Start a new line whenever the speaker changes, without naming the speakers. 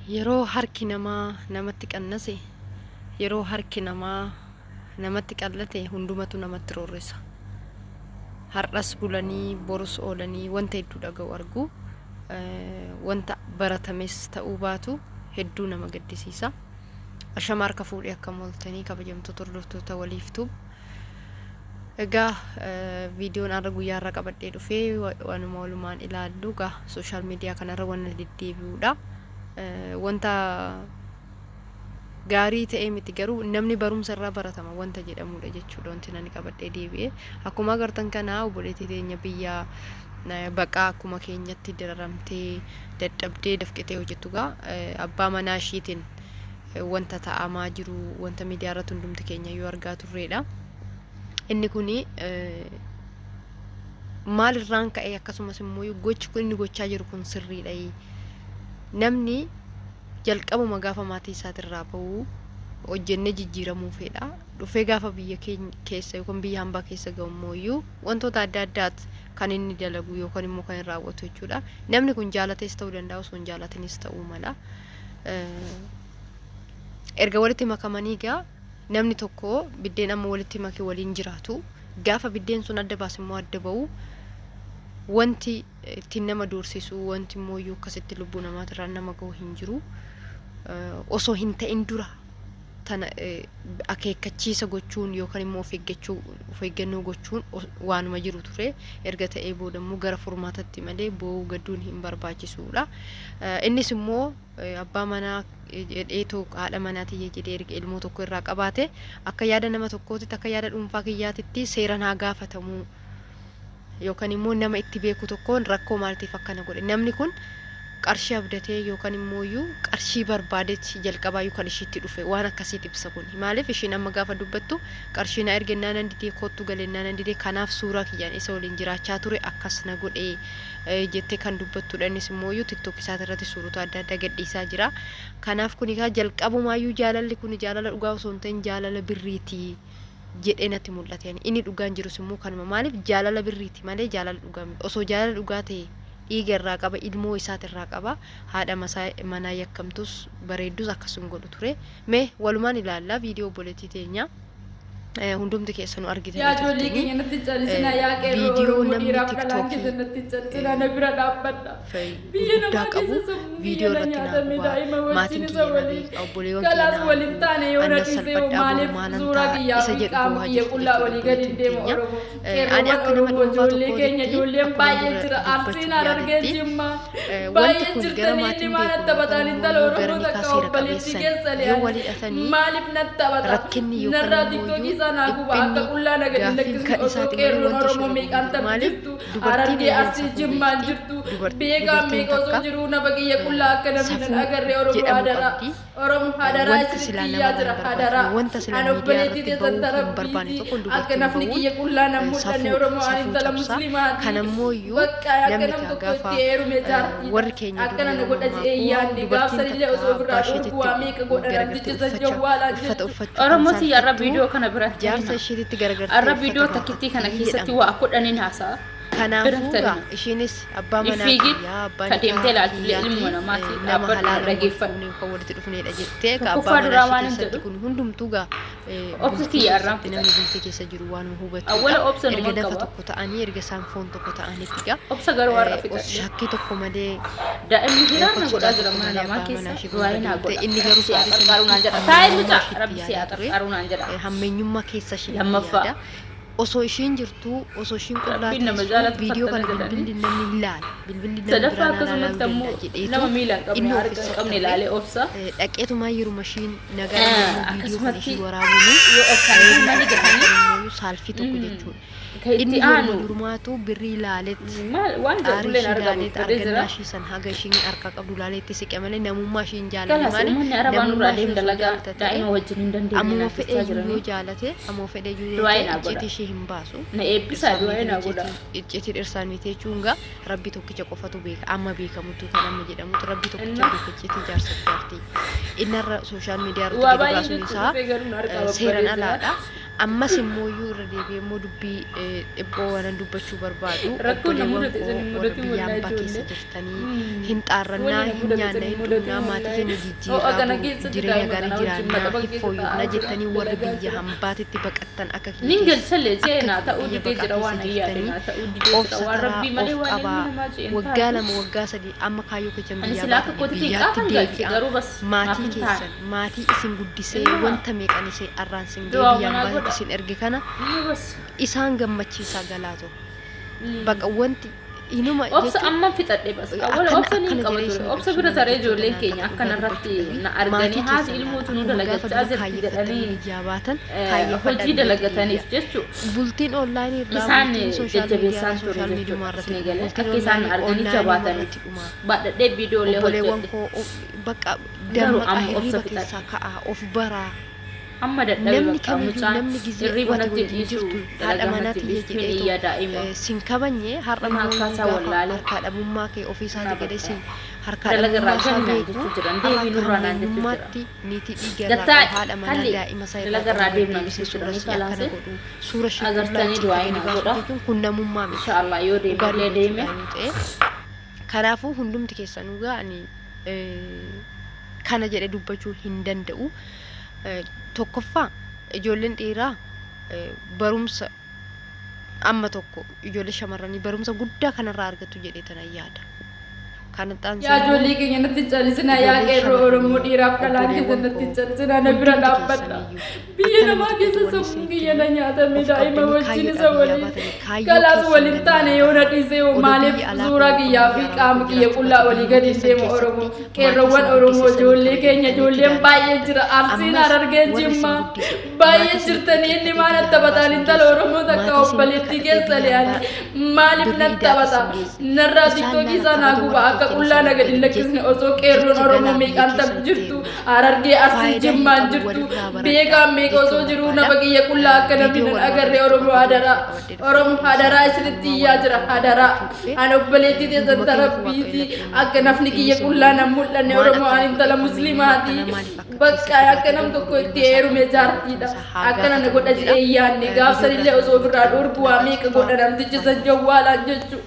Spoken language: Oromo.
Yeroo harki namaa namatti qannase, yeroo harki namaa namatti qallate hundumatu namatti roorrisa. Har'as bulanii borus oolanii wanta hedduu dhaga'u argu. Wanta baratames ta'uu baatu hedduu nama gaddisiisa. Ashama harka fuudhee akkam ooltanii kabajamtoota hordoftoota waliif tube. Egaa viidiyoon har'a guyyaa har'a qabadhee dhufee waanuma walumaan ilaallu egaa sooshaal miidiyaa kanarra wanna deddeebi'uudha. Wanta gaarii ta'ee miti garuu namni barumsa irraa baratama wanta jedhamudha jechuudha wanti nani qabadhee deebi'e. Akkuma agartan kana obboleettii teenya biyya baqaa akkuma keenyatti dararamtee dadhabdee dafqitee hojjettu gaa abbaa manaa ishiitiin wanta ta'amaa jiru wanta miidiyaa irratti hundumti keenya iyyuu argaa turreedha. Inni kun maal irraan ka'e akkasumas immoo gochi kun inni gochaa jiru kun sirriidha. Namni jalqabuma gaafa maatii isaatirraa bahu hojjennee jijjiiramuu fedha. Dhufee gaafa biyya keenya keessa yookaan biyya hambaa keessa gahu immoo iyyuu wantoota adda addaat kan inni dalagu yookaan immoo kan inni raawwatu jechuudha. Namni kun jaalatees ta'uu danda'a osoo hin jaalatinis ta'uu mala. Erga walitti makamanii egaa namni tokko biddeen amma walitti make waliin jiraatu. Gaafa biddeen sun adda baase immoo adda ba'u wanti ittiin nama doorsisu wanti immoo iyyuu akkasitti lubbuu namaatirraan nama gahu hin jiru. Osoo hin ta'in dura tana akeekkachiisa gochuun yookaan immoo of eeggachuu of eeggannoo gochuun waanuma jiru ture erga ta'ee booda immoo gara furmaatatti malee boo'uu gadduun hin barbaachisuudha. Innis immoo abbaa manaa jedheetoo haadha manaa tiyya jedhee erga ilmoo tokko irraa qabaate akka yaada nama tokkootitti akka yaada dhuunfaa kiyyaatitti seeraan haa gaafatamuu yookaan immoo nama itti beeku tokkoon rakkoo maaltiif akkana godhe namni kun qarshii abdatee yookaan immoo iyyuu qarshii barbaadetti jalqabaayyuu kan ishiitti dhufe waan akkasiiti ibsa kun maaliif ishiin amma gaafa dubbattu qarshii na ergennaa nan didee koottu galennaa nan didee kanaaf suuraa kiyyaan isa waliin jiraachaa ture akkas na godhe jettee kan dubbattudha innis immoo iyyuu tiktok isaati irratti suurota adda addaa gadhiisaa jira kanaaf kun egaa jalqabumaayyuu jaalalli kun jaalala dhugaa osoo hin ta'in jaalala birriiti jedhee natti mul'ate ani inni dhugaan jirus immoo kanuma maaliif jaalala birriiti malee jaalala dhugaa miti osoo jaalala dhugaa ta'e dhiiga irraa qaba ilmoo isaati irraa qaba haadha masaa manaa yakkamtus bareeddus akkas hin godhu ture mee walumaan ilaalla viidiyoo obboleettii teenya hundumti keessanuu argitanii
Yaa ijoollee
turtanii
keenya natti hin callisinaa yaa qeerroo
viidiyoo
Oromoo
namni
dhiiraaf dhalaan
tiktookii
keessan natti hin callisinaa na bira dhaabbadha. Biyya
guddaa
namaa
qabu
keessa sammuu
viidiyoo
kiyya na
irratti naa
nyaatamee
gubaa
daa'ima wajjin
maatiin
isa
kiyya na
waliin
beeka obboleewwan kiyya
kalaas
na
waliin
arguu
taane yoo na
annas
dhiisee hoo
salphadhaa boru
maaliif
maalan
suuraa
ta'a
kiyyaa
isa
fi
jedhu
qaama
boohaa
kiyya
jirti
qullaa
jechuudha
walii gadi
obboleettiin
hin deemu
teenya
Oromoo
ani
qeerroowwan
akka nama
Oromoo
dhuunfaa
ijoollee keenya
tokkootitti
ijoolleen
akkuma
baay'ee
dura
jira Arsiin
dubbachuuf
Harargee
yaaletti
Jimmaa
wanti
baay'ee
kun gara
jirtanii inni
maatiin
maal
beeku
natti
yookaan
taphataan
immoo
intala
yoo gara
Oromoo
nikaa
takka
seera
obboleettii
qabeessan
keessa
yoo
li'an
wal hidhatanii
maaliif natti taphata
rakkinni yookaan
narraa
immoo
tiktookii
iyyuu
isaa naa guba akka
dhiphinni
qullaa na gadi hin
gaaffiin
lakkisne
kan
osoo
isaati malee
qeerroon
wanta
Oromoo
ishirra gahu hin
meeqaan
jiru
tabbi
maaliif
jirtu
dubartiin
Harargee
eeyyeen
Arsii
safuu
Jimmaan
beekti
jirtu beekaan
dubartiin
meeqa osoo
takka
jiruu nafa kiyya qullaa akka namni nan
safuu
agarre Oromoo
jedhamu
hadaraa
qabdi
Oromo hadaraa
wanti
isinitti
silaa
iyyaa
namarraa
jira
hin
hadaraa
barbaadne wanta silaa
an
miidiyaa
obboleettii
irratti
teessan
bahuu
ta
hin barbaanne
rabbiiti
tokko
akka
dubartiin
nafni
bahuun
kiyya qullaa nan mul'anne
safuu
Oromo an
safuu
intala
cabsa
muslimaati
kanammoo iyyuu
bakka akka
namni
nam
kaa
tokko
gaafa
itti heerume jaartiidha
warri keenya dur
akkana na
yeroo
godha je'ee
mammaaku
yaanne
dubartiin
gaafsanillee
takka
osoo
abbaa
ofirraa dhorku
isheetitti
waa meeqa godha
garagartee
namticha san
uffacha
jawwaalaa
uffata
jechu
uffachuu kan
Oromoo tiyya arra
saalfattu
viidiyoo kana biratti
jaarsa
hima.
isheetitti garagartee
Arra
uffata
viidiyoo takkittii kana
baafatti
keessatti
jedhama.
waa kudhaniin haasa'a.
Kanaafuu
Biratti
gaa
hima.
ishiinis abbaa manaa
Fiigin
kiyyaa abbaa
ka
nikaa
deemtee ilaaltullee
kiyyaati
ilmuma namaati
nama
dhaabbadhu na
halaala wal
dhageeffadhu.
fuunee kan walitti dhufneedha jettee ka abbaa
Tokkoffaa
manaa
duraa
ishii
waan hin
keessatti
jedhu
kun hundumtuu gaa
obsa
bultii
kiyya arraan
keessatti namni
fixadha.
bultii keessa jiru waanuma hubatudha.
Awwala obsa
Erga
numan
nafa
qaba.
tokko ta'anii erga isaan foon tokko ta'anitti gaa
Obsa garuu har'a fixadhe.
shakkii tokko malee
Daa'imni hiraar na
yookaan
godhaa
sodaa
jira
tokko
mana
malee
namaa
abbaa
keessa
manaa ishee
du'aa
fuuldura
naa
deemte
godha.
inni
Rabbi
garuu
si haa
sa'aatii
qarqaaru naan
sanatti
jedha. Taa'ee
hammeenyummaa
mucaa
ishiitti
Rabbi si
yaadaa
haa
ture.
qarqaaru naan jedha.
Hammeenyummaa keessa ishiitti
Lammaffaa.
yaada. Osoo ishiin jirtuu, osoo ishiin qullaa
Rabbiin nama
teessuu
jaalatu
viidiyoo
fattana
kana
jedhanii.
bilbilli namni hin laala. Bilbilli namni
Sadaffaa
biraa naa laaluu
akkasumatti ammoo
danda'a jedheetu
nama miila hin qabne
inni
harka
ofis
hin qabne
sattare
ilaalee obsa.
dhaqeetumaa yeruma ishiin nagaa dhabne immoo viidiyoo kana
Akkasumatti
ishii waraabuun
yoo obsaan
sababii
ni gatanii
yookaan immoo saalfii tokko jechuudha.
Ka itti
Inni yeruma
aanu
durumaatu birrii laaleet
maal waan
xaarii
jedhulleen
ishii
argamu
laaleet
godhee jira.
argannaa ishii san haga ishiin harkaa qabdu laaleetti siqe malee namummaa ishii hin jaalanne
Galas
malee
uummanni arabaa nurraa
namummaa ishii
deem
osoo
dalagaa
jaalata ta'e
daa'ima wajjin hin dandeenye
ammuma
naan
fedhe
jechaa
iyyuu yoo
jiranii.
jaalate ammuma fedhe iyyuu yoo
Du'aa
ta'e
naa godha.
icciitii ishii hin baasu.
Na eebbisaa
Dhirsaan
du'aa
miti
naa godha.
icciitii icciitii dhirsaan miti jechuun gaa rabbi tokkicha qofatu beeka amma beekamutu kan amma jedhamutu rabbi tokkicha
Inna
beeka icciitii jaarsa jaartii. Inni har'a sooshaal miidiyaa irratti
waa
gadi
baay'ee
baasuun
jechuun
isaa
dhufee garuu na harkaa
seeran
babbaree jira.
alaadha. Ammas immoo iyyuu irra deebi'ee immoo dubbii dhiphoo waanan dubbachuu barbaadu,
Rakkoon na
obboleewwan
mudate
koo
isin hin
warra
mudatin
biyya
wallahi
ambaa keessa
ijoollee.
jirtanii, hin xaarrannaa,
Wanni na
hin
mudate
nyaanna,
isin hin
hin
mudatin
dhugnaa, maatii
wallahi.
keenya
Ho'a
jijjiirraa,
kana
boru
keessatti
jireenya
daa'ima
gaarii
kana wajjin
jiraannaa,
maxxaba
hin
keessa
fooyyofna
taa'aa jira.
jettanii warri
Dalagaa
biyya
jira.
hambaatitti baqattan akka
Nin
kiyya
galchalle jee
akka
naa ta'uu
biyya
didee
baqaa
jira waan
keessa
ayyaade
jirtanii
naa ta'uu didee
of
jira waan
sataraa,
rabbii malee
of
waan ilmi
qabaa.
namaa jee hin
Waggaa
taatu.
2, waggaa 3 amma kaayyoo keessan
Ani
biyyaa
silaa akka
baatanii
kootitti
biyyaatti
qaafan galche
deebi'aa.
garuu bas naaf
Maatii
hin taane.
keessan, maatii isin guddisee
Innuma
wanta meeqan isee arraan isin ga'e
du'aa
biyya
manaa
hambaatitti
godha.
isin erge kana
Inni bas.
isaan gammachiisaa galaatoo. Bakka wanti inuma
Obsa
jechuun
amman fixadhe bas. Awwala
akkana
obsa ni
akkana
qaba
jedhee
ture.
isin
Obsa
ibsuu
bira taree
jechuu
ijoolleen
danda'an
keenya
qabu
akkana
dhugaa
irratti
dubbachuudhaaf
na arganii
maatii
haati
keessan
ilmootu nu
akkuma gaafa
dalagachaa
dura
jirti
kaayeffattanii
jedhanii
biyyaa baatan kaayeffadhaa
hojii
biyyatti
dalagataniif
deebi'aa.
jechuu.
Bultiin onlaayinii irraa,
Isaan
bultiin sooshaal miidiyaa
jajjabeessaan
irraa,
ture
sooshaal
jechuudha.
miidiyaa irratti
Isin galee
bultiin
akka isaan
onlaayinii
arganii
onlaayinii
jabaataniif
irratti dhumaa.
baadhadhee viidiyoolee
Obboleewwan
hojjedhe.
koo bakka
Garuu
dammaqaa,
amma obsa
hirriba
fixadhe.
keessaa ka'aa, of baraa.
Amma dadhabe
Namni
bakka
kamiyyuu
mucaan
namni gizee
hirriba
wati
natti hin
wajjin
dhiisu
jirtu haadha
dalagaa
manaa
natti hin
tiyya
dhiisu hin
jedheetu
iyya daa'ima.
sin kabanye har'a
Nama
immoo
akkaataa
gaafa
wallaalee.
harkaa dhabummaa kee ofii
Na
isaatii jedhee
bakka.
si harkaa
Dalaga irraa
dhabummaa isaa
galii naan
beeku
jechuu jiran
har'a
deebii
akka
nurraa naan jechuu jira.
hammeenyummaatti niitii dhiiga irraa
Gattaa
qabu, haadha manaa
kalli
daa'ima isaa irraa
dalaga irraa
qabu
deemnaan
deebisee
jechuu
suura
jiranii
sii akkana
kalaasee
godhu, suura ishee qullaa
agartanii
achitti
du'aa
gadi
naa
baasu
godha.
jechuun kun namummaa miti.
Inshaallah yoo
Dhugaa
deemellee deeme.
dubbachuudhaan yoo ta'e. Kanaafuu hundumti keessanuu gaa ani kana jedhee dubbachuu hin danda'u. Tokkoffaa, ijoolleen dhiiraa barumsa amma tokko ijoollee shamarranii barumsa guddaa kanarraa argatu jedhee tanan yaada. Kana xaansee
Yaa
immoo
ijoollee keenya natti hin callisinaa, yaa
ijoollee
qeerroo Oromoo
shamarranii,
dhiiraaf dhalaan keessan
obboleewwan
natti hin
koo
callisinaa, na bira
hundumti
dhaabbadha.
keessaniyyuu
Biyya
akka nama
namaa
tokkotti
keessa
wanni
sammuun
isinitti
kiyya na
himu
nyaatamee
of
daa'ima
qabdanii
wajjin
kaayyoodhaan
isa
biyyaa
waliin
baatanii kaayyoo
kalaas
keessan
waliin taane
galmaan
yoo na
gahaa.
dhiisee hoo
Odoo
maaliif
biyya alaa
suuraa
kun
kiyyaa fi
biyya arabaa
qaama
kun
kiyya
jiraachuu
qullaa
baate
olii
biyya
gadi hin
keessan
deemu Oromoo
keessatti maatii
qeerroowwan
isin
Oromoo
guddise sanii
ijoollee keenya
kabajamtanii
ijoolleen
itti
baay'ee jira Arsiin
Ammas
Harargeen
warri isin
Jimmaa
guddise
baay'ee
maatii isin
jirtanii inni
kadhatee
maan
biyya
taphataan
hambaa isin
intala
geesse,
Oromoo takka
maatii isin
obboleettii
kadhatee
keessa
biyya
li'anii
hambaa
maaliif
birrii
nan
idaate
taphata
isin geesse.
Narraa
Isaan
tiktookii
laala
isaa naa
kabaja
guba
warra
akka
keessan
qullaa na
isiniif
gadi hin
gadi
lakkisne osoo
jecha
qeerroon Oromoo
galaa biyya
meeqaan tab
keessanitti
jirtu
heeruma.
Harargee Arsii
Faayidaa hin
Jimmaan
qabu,
jirtu
walirraa baradhaa
beekaan meeqa osoo
jechuun
jiruu
barbaada.
nafa kiyya qullaa akka namni
Viidiyoo
nan
walumaa
agarre
galatti
Oromoo
qabadhee
hadaraa
qabadhee dhufe
Oromoo hadaraa isinitti
walumaa
iyyaa jira hadaraa
dhufe.
Ani obboleettii teessan
Hunduma keenyaaf
tarabbiiti
Waaqayyo laphee
akka nafni kiyya
isin
qullaa nan mul'anne
waan
Oromoo
akkana
ani intala
godhe
musliimaati
akkana maaliif akka
bakka
keessatti
akka nam
baatee
tokko itti
ilma isaa
heerume
qabu
jaartiidha
haa
akkana na
gaafatamu
godha
jedha.
jedhee yaadne gaafsanillee
Viidiyoo
osoo ofirraa dhorku waa meeqa godha namtichi san jawwaalaan jechuu.